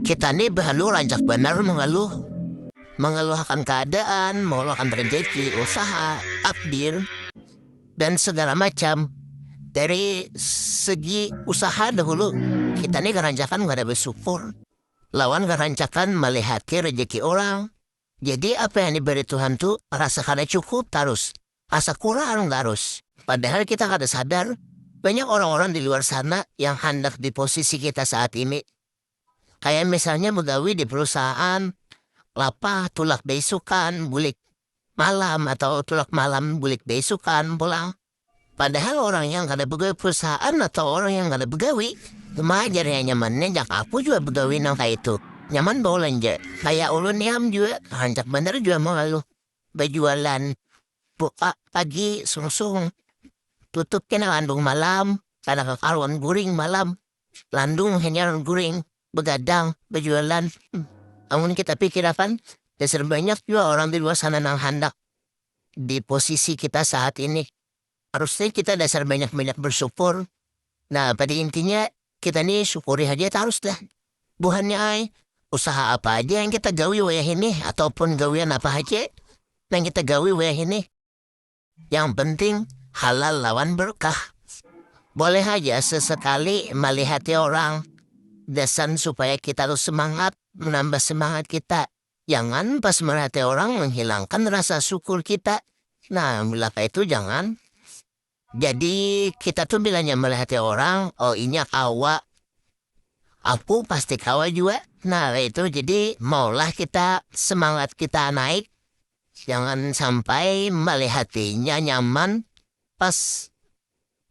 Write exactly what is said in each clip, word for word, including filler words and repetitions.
Kita ni bahalu rancak banar mengeluh. Mengeluhkan keadaan, mengeluhkan rezeki, usaha, takdir, dan segala macam. Dari segi usaha dahulu, kita ni garancakan kada bersyukur. Lawan garancakan melihati rezeki orang. Jadi apa yang diberi Tuhan tu rasa kada cukup tarus, rasa kurang tarus. Padahal kita kada sadar, banyak orang-orang di luar sana yang handak di posisi kita saat ini. Kayak misalnya begawi di perusahaan, lapah tulak beisukan, bulik malam atau tulak malam bulik beisukan pulang. Padahal orang yang kada begawi perusahaan atau orang yang kada begawi, cuma aja ya nyamannya jak aku juga begawi nang kayak itu. Nyaman baulanja. Kayak ulun niam juga, rancak bener juga mengeluh. Berjualan buka pagi sungsung, tutup kena landung malam, karena kekaruan guring malam, landung hanya guring, begadang, berjualan. Hmm. Amun kita pikirakan, dasar banyak juga orang di luar sana nang handak di posisi kita saat ini. Harusnya kita dasar banyak-banyak bersyukur. Nah, pada intinya kita ni syukuri aja terus dah. Buhannya ai, usaha apa aja yang kita gawi wayah ini ataupun gawian apa aja yang kita gawi wayah ini, yang penting halal lawan berkah. Boleh aja sesekali melihati orang, desan supaya kita tuh semangat, menambah semangat kita. Jangan pas melihati orang menghilangkan rasa syukur kita. Nah, bila kayak itu jangan. Jadi kita tuh bilanya melihati orang, oh inya kawa, aku pasti kawa juga. Nah, itu jadi maulah kita semangat kita naik. Jangan sampai melihatinya nyaman pas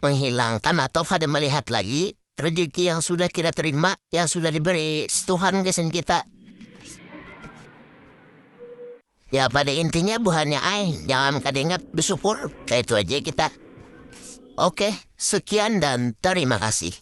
menghilangkan atau kada melihat lagi rezeki yang sudah kita terima, yang sudah diberi Tuhan kesan kita. Ya pada intinya buhannya ai, jangan kada ingat bersyukur, kayak itu aja kita. Oke, sekian dan terima kasih.